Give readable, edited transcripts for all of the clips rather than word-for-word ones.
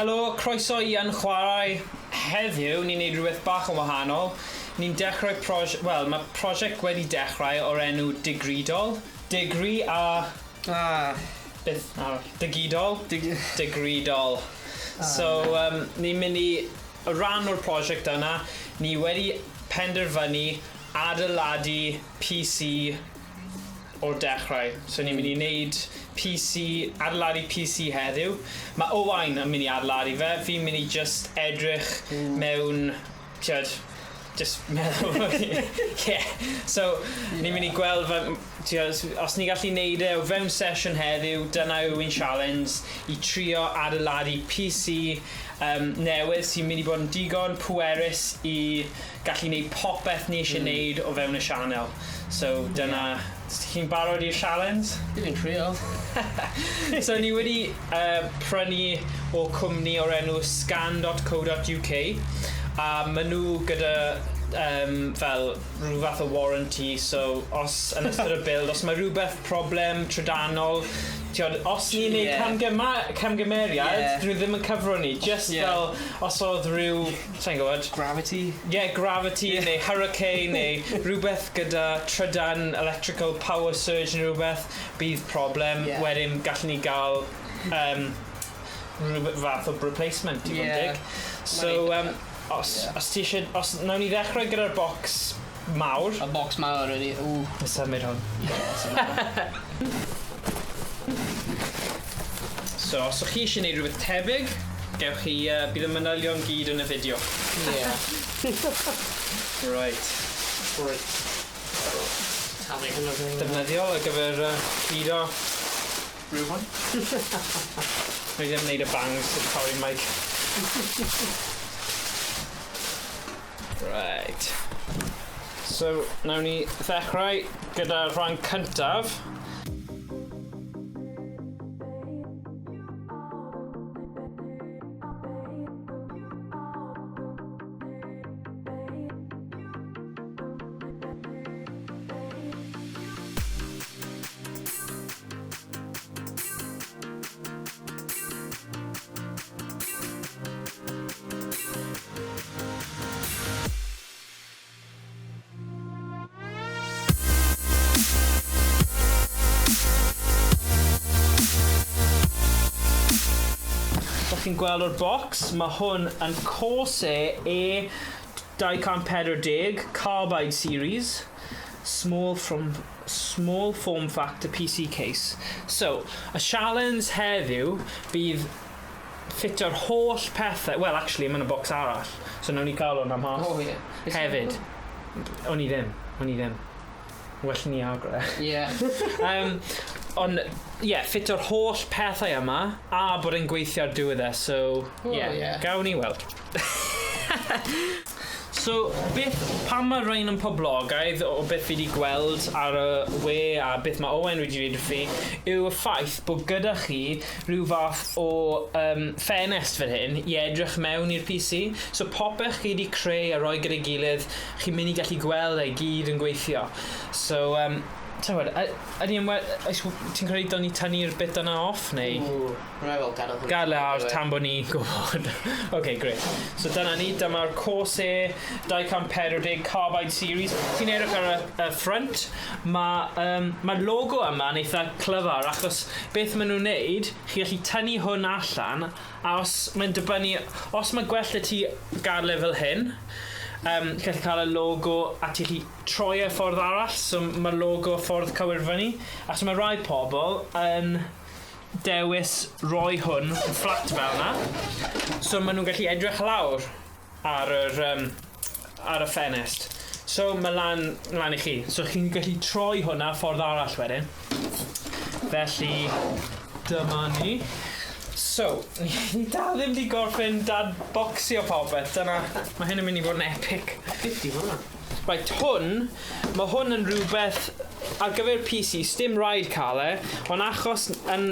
Helo, croeso i Yn Chwarae. Heddiw, ni'n neud rhywbeth bach yn wahanol. Ni'n dechrau prosiect, wel, mae prosiect wedi dechrau o'r enw Digridol. Digri a... Ah. Beth arall? Digidol? Digridol. So, ni'n mynd i... Rhan o'r prosiect yna, ni wedi penderfynu adeiladu PC o'r dechrau. So ni'n mynd i wneud PC, adeiladu PC heddiw. Mae Owain yn mynd i adeiladu fe. Fi'n mynd i just edrych mewn, tiod, just meddwl. Yeah. So, ni'n mynd i gweld, tiod, os ni'n gallu neud e o fewn sesiwn heddiw, dyna yw ein challenge i trio adeiladu PC newydd sy'n mynd i bod yn digon pwerus i gallu neud popeth ni eisiau neud o fewn y sianel. So, dyna... Yeah. Chi'n barod i'r challenge? Dwi'n trio. So, ni wedi prynu o cwmni o'r enw scan.co.uk a maen nhw gyda fel rhyw fath o warranty, so os yn ystod y build, os mae rhywbeth problem trydanol, tiod, os ni'n neud camgymeriad, dyn nhw ddim yn cyfro ni, just fel os oedd rhyw, sa'n gwybod? Gravity? Yeah, gravity, neu hurricane, neu rhywbeth gyda trydan, electrical power surge neu rhywbeth, bydd problem, wedyn gallwn ni gael rhywbeth fath o replacement, i fod yn dig. So, os ti eisiau, os nawn ni ddechrau gyda'r box mawr. Y box mawr ydi, ww. Nes symud hwn. So, os o'ch chi eisiau gwneud rhywbeth tebyg, gewch chi, bydd y manylion gyd yn y fideo. Yeah. Right. Right. Talu hyn o'r thing. Defnyddiol ar gyfer gludo rhywun. Mae ddim wneud y bangs, sorry Mike. Right. So, nawn ni ddechrau gyda'r rhan cyntaf. Chi'n gweld o'r box, mae hwn yn Corsair A240 Carbide Series small form factor PC case. So, y challenge heddiw bydd ffitio'r holl pethau, well actually mae'n y box arall, so nawn ni gael hwn am half. Oh, yeah. Hefyd. O'n i ddim. Well ni agor e. Yeah. Ond, ie, ffitio'r holl pethau yma a bod yn gweithio ar diwedd e, so, yeah, gawn ni weld. So, beth, pan mae rhain yn poblogaidd o beth fi wedi gweld ar y we a beth mae Owen wedi dweud wrth fi, yw y ffaith bod gyda chi rhyw fath o ffenest fan hyn i edrych mewn i'r PC. So, popeth chi wedi creu a roi gyda'i gilydd, chi'n mynd i gallu gweld e gyd yn gweithio. So, ti'n ti'n credu dylen ni tynnu'r bit yna off, neu? Ww, rhaid fel gadael hwn. Gadael ar tan bod ni'n gwybod. OK, great. So dyna ni, dyma'r Corsair 240 Carbide Series. Ti'n edrych ar y front, mae'r logo yma yn eitha clyfar, achos beth maen nhw'n neud, chi gallu tynnu hwn allan, a os mae'n dibynnu, os mae gwell i ti gadael e fel hyn, gallu cael y logo a ti gallu troi e ffordd arall, so mae'r logo ffordd cywir fyny. Achos mae rai pobl yn dewis roi hwn yn fflat fel yna, so maen nhw'n gallu edrych lawr ar y ffenest. So mae lan i chi. So chi'n gallu troi hwnna ffordd arall wedyn. Felly, dyma ni. So, ni dal ddim wedi gorffen dadbocsio popeth. Dyna, mae hyn yn mynd i fod yn epic. 50 hwnna. Right, hwn, mae hwn yn rhywbeth ar gyfer PC, sdim rhaid cael e, ond achos yn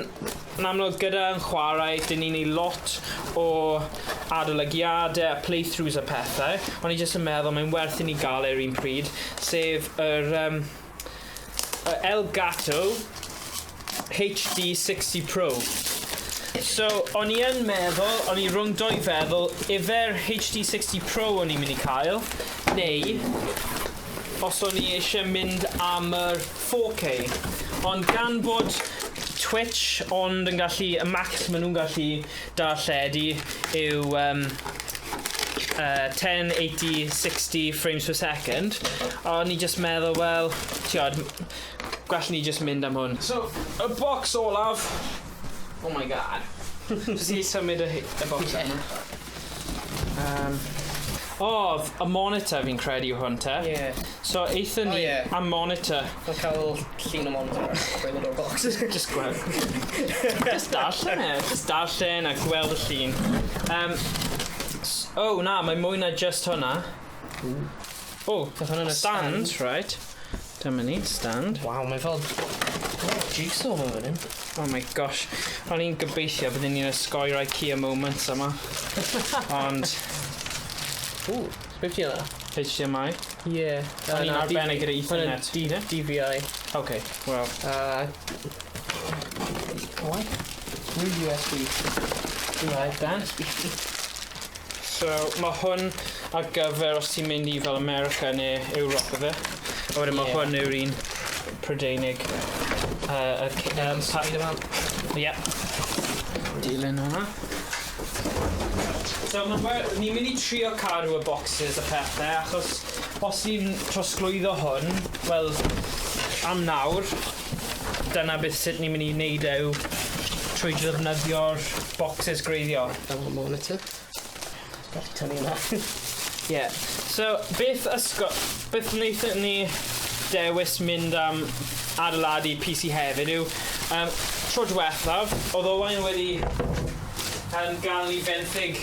amlwg gyda yn chwarae, dyn ni'n neud lot o adolygiadau a playthroughs a pethau, ond i jyst yn meddwl mae'n werth i ni gael e'r un pryd, sef yr Elgato HD60 Pro. So, o'n i yn meddwl, o'n i rhwng dwy feddwl, ife'r HD60 Pro o'n i'n mynd i cael, neu os o'n i eisiau mynd am yr 4K. Ond gan bod Twitch ond yn gallu, y max maen nhw'n gallu darlledu yw 1080 60 frames per second, o'n i just meddwl, wel, tiod, gwell ni just mynd am hwn. So, y box olaf, oh my God. Just i symud y box yma. Oh, y monitor fi'n credu yw hwn te. Yeah. So, aethon ni Oh, ie. am monitor. Mae'n cael llun o monitor ar gwaelod o'r box. Just gweld. Just darllen e. Just darllen a gweld y llun. Oh, na, mae mwy na just hwnna. Oh, Nath hwnna'n y stand, stand. Right. Dyma ni, stand. Waw, mae fel... Oh, jigsaw fel fan hyn. Oh my gosh. O'n i'n gobeithio byddwn ni'n osgoi'r IKEA moments yma. Ond, Ooh, beth di hwnna? HDMI. Yeah. O'n i'n arbennig gyda Ethernet. D DVI. Okay, well. Why? New USB. Right then. So, mae hwn ar gyfer os ti'n mynd i fel America neu Ewrop efe. A wedyn mae Ie. hwn yw'r un Prydeinig. Spider-Man. Ie. Dilyn hwnna. So, ni'n mynd i trio cadw y boxes a pethau, achos os ni'n trosglwyddo hwn, wel, am nawr, dyna beth sut ni'n mynd i wneud e yw trwy ddefnyddio'r boxes gwreiddiol. Double monitor. Gallu tynnu hwnna. Yeah. So, beth wnaethon ni dewis mynd am adeiladu PC hefyd yw, tro diwethaf, oedd Owain wedi gael ei fenthyg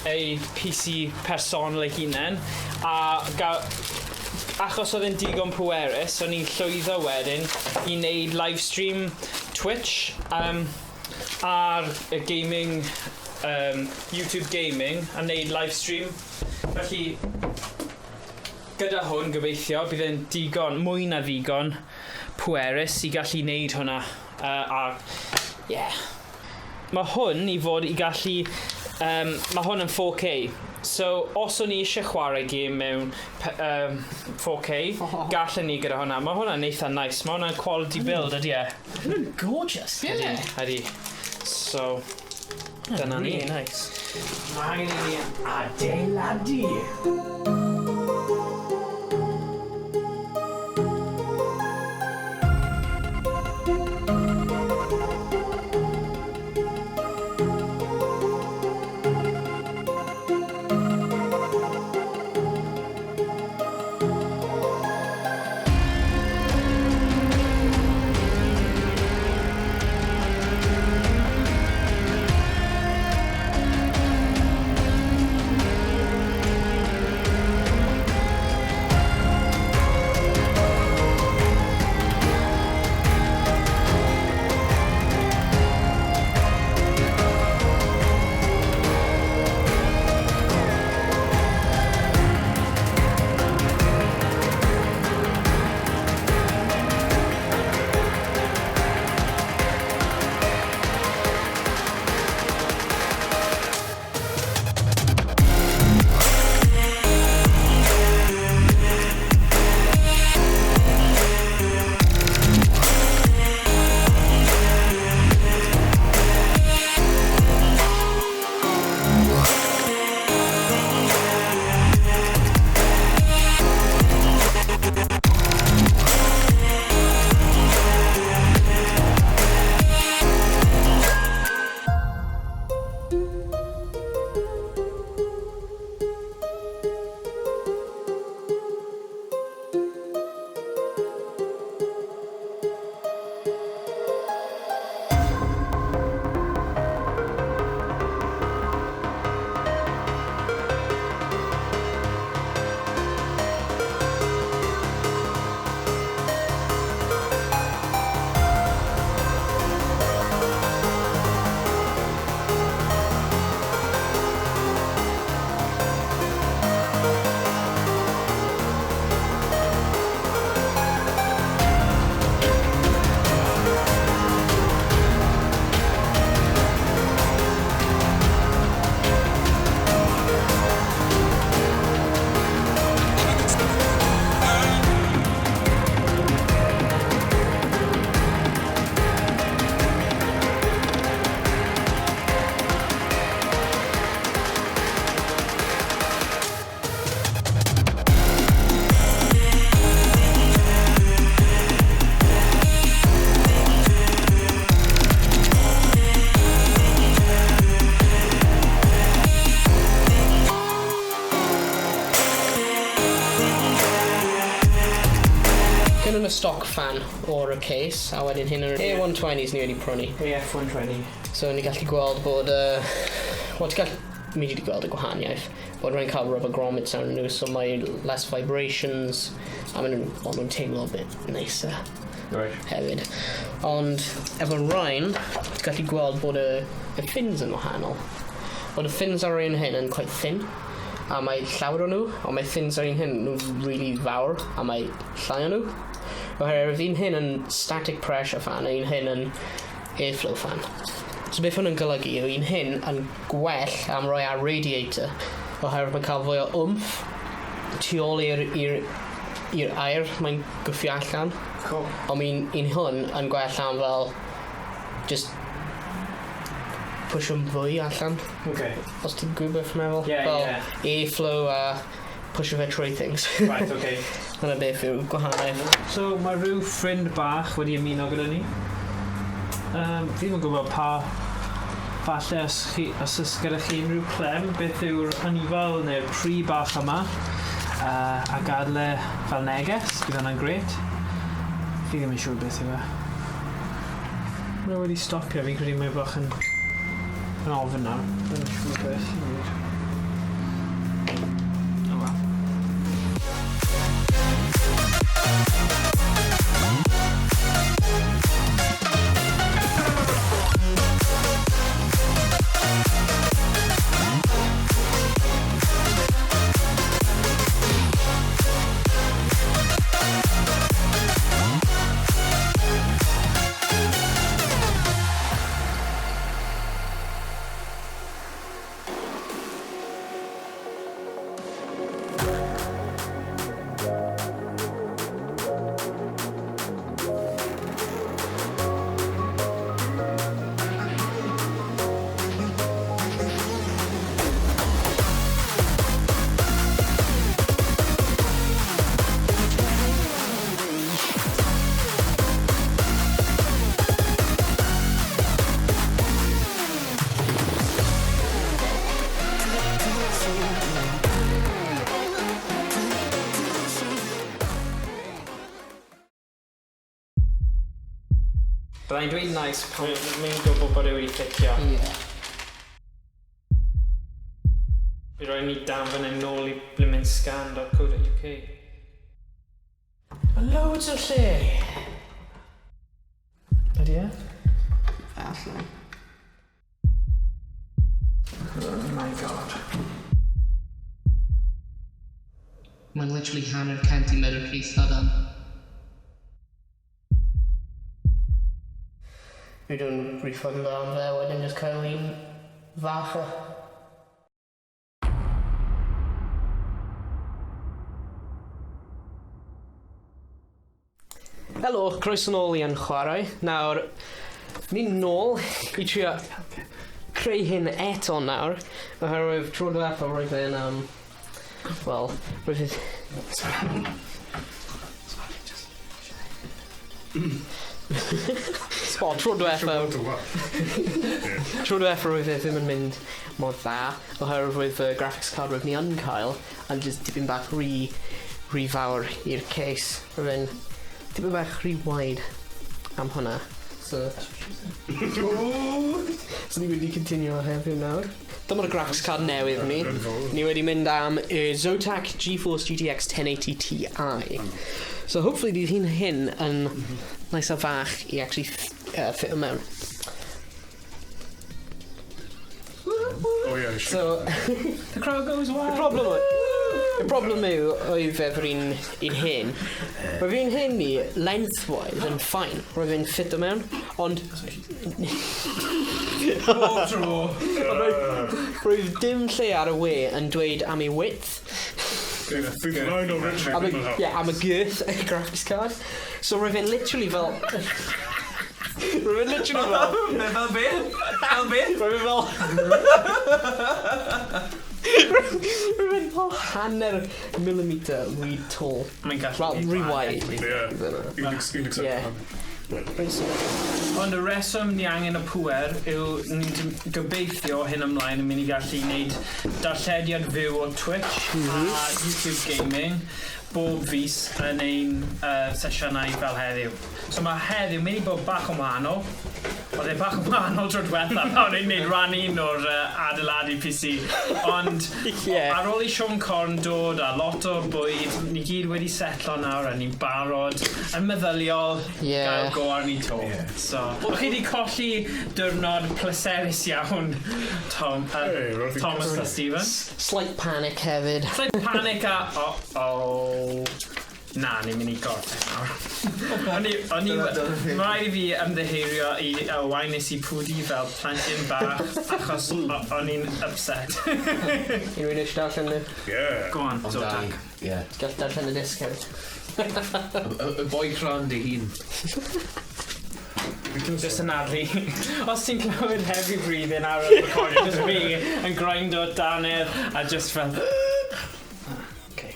ei PC personol ei hunain, a achos oedd e'n digon pwerus, o'n i'n llwyddo wedyn i wneud live stream Twitch ar y gaming, YouTube Gaming, a wneud live stream. Felly, gyda hwn, gobeithio, bydd e'n digon, mwy na ddigon, pwerus i gallu wneud hwnna. A, yeah. Mae hwn i fod i gallu... Mae hwn yn 4K. So, os o'n i eisiau chwarae gêm mewn 4K, gallwn ni gyda hwnna. Mae hwnna'n eitha nice. Mae hwnna'n quality build, ydy e? Hwnna'n gorgeous. Ydy, ydy. So, dyna ni. Really nice. Mae angen i ni adeiladu. Hyn yn y stock fan o'r y case, a wedyn hyn yn yr A120s ni wedi prynu. AF120. So ni gallu gweld bod... Wel, ti'n gallu... Mi wedi gweld y gwahaniaeth. Bod rhaid cael rubber grommets arnyn nhw, so mae less vibrations, a maen nhw'n well, nhw'n teimlo a bit nicer Right. hefyd. Ond efo rhain, ti'n gallu gweld bod y fins yn wahanol. Bod y fins ar un hyn yn quite thin, a mae llawer o nhw, ond mae fins ar un hyn nhw'n really fawr, a mae llai o nhw. Oherwydd un hyn yn static pressure fan, a un hyn yn airflow fan. So beth hwn yn golygu yw un hyn yn gwell am roi ar radiator, oherwydd mae'n cael fwy o oomph tu ôl i'r aer mae'n gwffio allan. Cool. Ond mae'n un hwn yn gwell am fel just push yn fwy allan, Okay. os ti'n gwybod beth dwi'n meddwl. Yeah, fel yeah. Airflow a push fe trwy things. Right, okay. Dyna beth yw gwahaniaeth. So mae rhyw ffrind bach wedi ymuno gyda ni. Fi ddim yn gwybod pa... Falle os oes gyda chi unrhyw clem, beth yw'r anifail neu'r pry bach yma, a gadael e fel neges, bydd hwnna'n grêt. Fi ddim yn siŵr beth yw e. Mae wedi stopio, fi'n credu mae bach yn ofn nawr. Ddim yn siŵr beth i wneud. Oh well. Byddai'n dweud nice pan mae'n gwybod bod e wedi ffitio. Yeah. Fi rhaid ni danfon e nôl i blimminscan.co.uk. Mae loads o lle! Ydy e? Falle. Oh my God. Mae'n literally hanner centimetr rhy llydan. Fi dwi'n refund am fe, wedyn just cael un fach o. Helo, croeso nôl i Yn Chwarae. Nawr, ni'n nôl i trio creu hyn eto nawr, oherwydd tro diwethaf roedd e'n, wel, roedd e'n... Wel, tro diwethaf, tro diwethaf roedd e ddim yn mynd mor dda, oherwydd roedd y graphics card roedd ni yn cael yn just tipyn bach rhy fawr i'r case. Roedd e'n tipyn bach rhy wide am hwnna. So ni wedi continue heddiw nawr. Dyma'r graphics card newydd ni. Ni wedi mynd am y Zotac GeForce GTX 1080 Ti. So hopefully bydd hyn hyn yn nice a fach i actually fit o mewn. Oh yeah, sure. So, The crowd goes wild. Y problem yw, oedd efo'r un hyn. Roedd un hyn ni, lengthwise, yn fine. Roedd e'n fit o mewn, ond Pob tro. roedd dim lle ar y we yn dweud am ei width. Lionel Richie. Am y, yeah, am y girth y graphics card. So roedd e'n literally fel... roedd e'n literally fel... Fel beth? Fel beth? Roedd e fel... Roedd e'n fel hanner millimeter rhy tall. Mae'n gallu Well, neud rhy gwahaniaeth. wide. Yeah. Un Yeah. Ond y reswm ni angen y pwer yw ni'n gobeithio hyn ymlaen yn mynd i gallu gwneud darllediad fyw o Twitch a YouTube Gaming. bob fis yn ein sesiynau fel heddiw. So mae heddiw mynd i bod bach yn wahanol. Oedd e bach yn wahanol tro diwetha pan o'n i'n neud rhan un o'r adeiladu PC. Ond ar ôl i Siôn Corn dod a lot o bwyd, ni gyd wedi setlo nawr a ni'n barod yn meddyliol gael go arni to. So, chi wedi colli diwrnod pleserus iawn, Tom, Hey, roedd hi'n Thomas a Stephen. Slight panic hefyd. Slight panic a... Oh, oh. Na, ni'n mynd i gorffen nawr. O'n i, mae rhaid i fi ymddiheurio i Owain, nes i pwdu fel plentyn bach achos o'n i'n upset. Unrhyw un eisiau darllen y... Yeah. Go on, Ond Zotac. dau, ie. Gall darllen y disg hefyd. Y boi crand ei hun. Just yn adlu. Os ti'n clywed heavy breathing ar y recording, just fi yn grindo dannedd a just fel... Okay.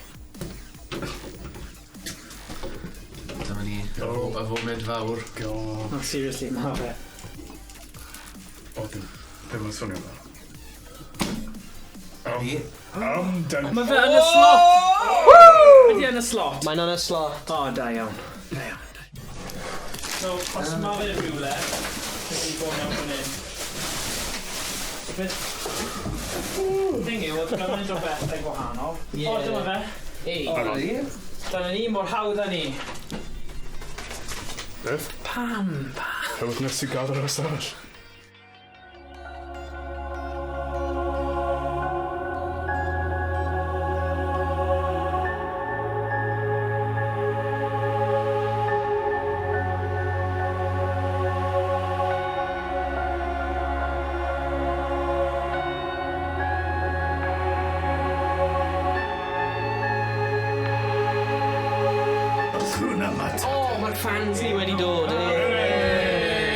Dyma ni, y foment fawr. God. No, seriously, ma fe. O, ddim yn swnio fel. Ni. Am dan. Mae fe yn y slot! Ydy yn y slot? Mae'n yn y slot. O, da iawn. Da iawn. So, os mae fe rhywle, wedi bod mewn fan hyn. So, beth... Thing yw, oedd gymaint o bethau gwahanol. Ie. O, dyma fe. Ei. O, ni. Dyna ni, mor hawdd â ni. Beth? Pam? Pam? Hawdd nes i gadael yr ystafell. Hakuna Matata. O, mae'r fans ni wedi dod.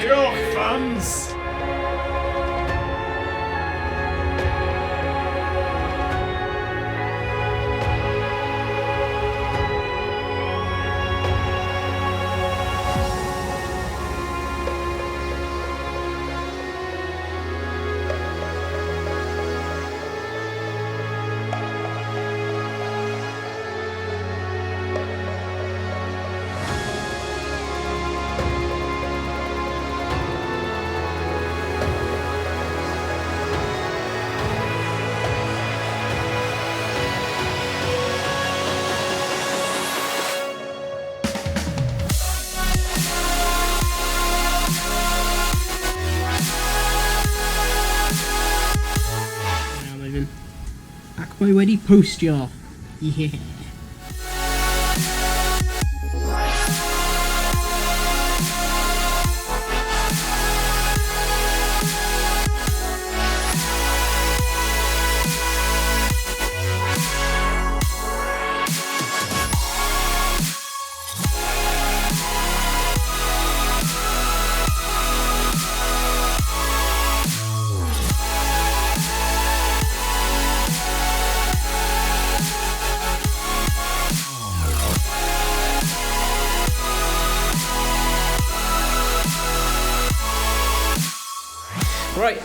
Diolch, fans! Ac mae wedi postio. Yeah. Right.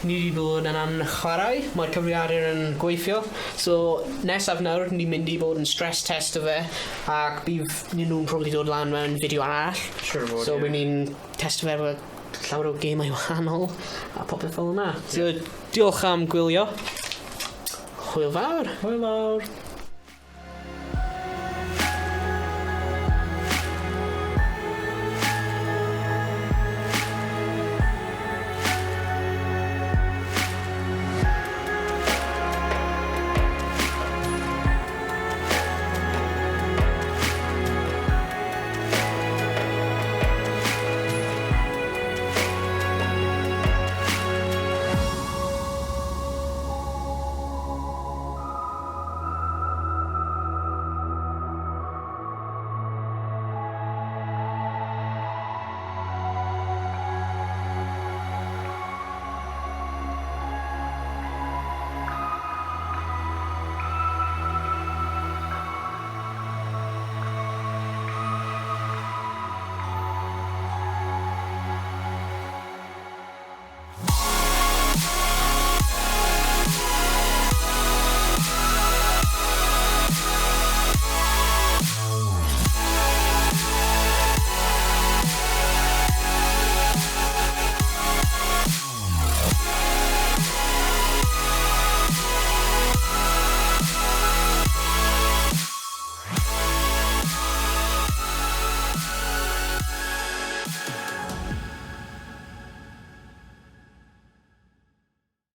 Ni wedi bod yn anchwarae, mae'r cyfrifiadur yn gweithio. So, nesaf nawr, ni'n mynd i bod yn stress test o fe, ac bydd nhw'n probably dod lan mewn fideo arall. Siŵr o fod, So, ie. bydd ni'n testo fe efo llawer o gemau wahanol, a popeth fel yna. So, diolch am gwylio. Hwyl fawr. Hwyl fawr.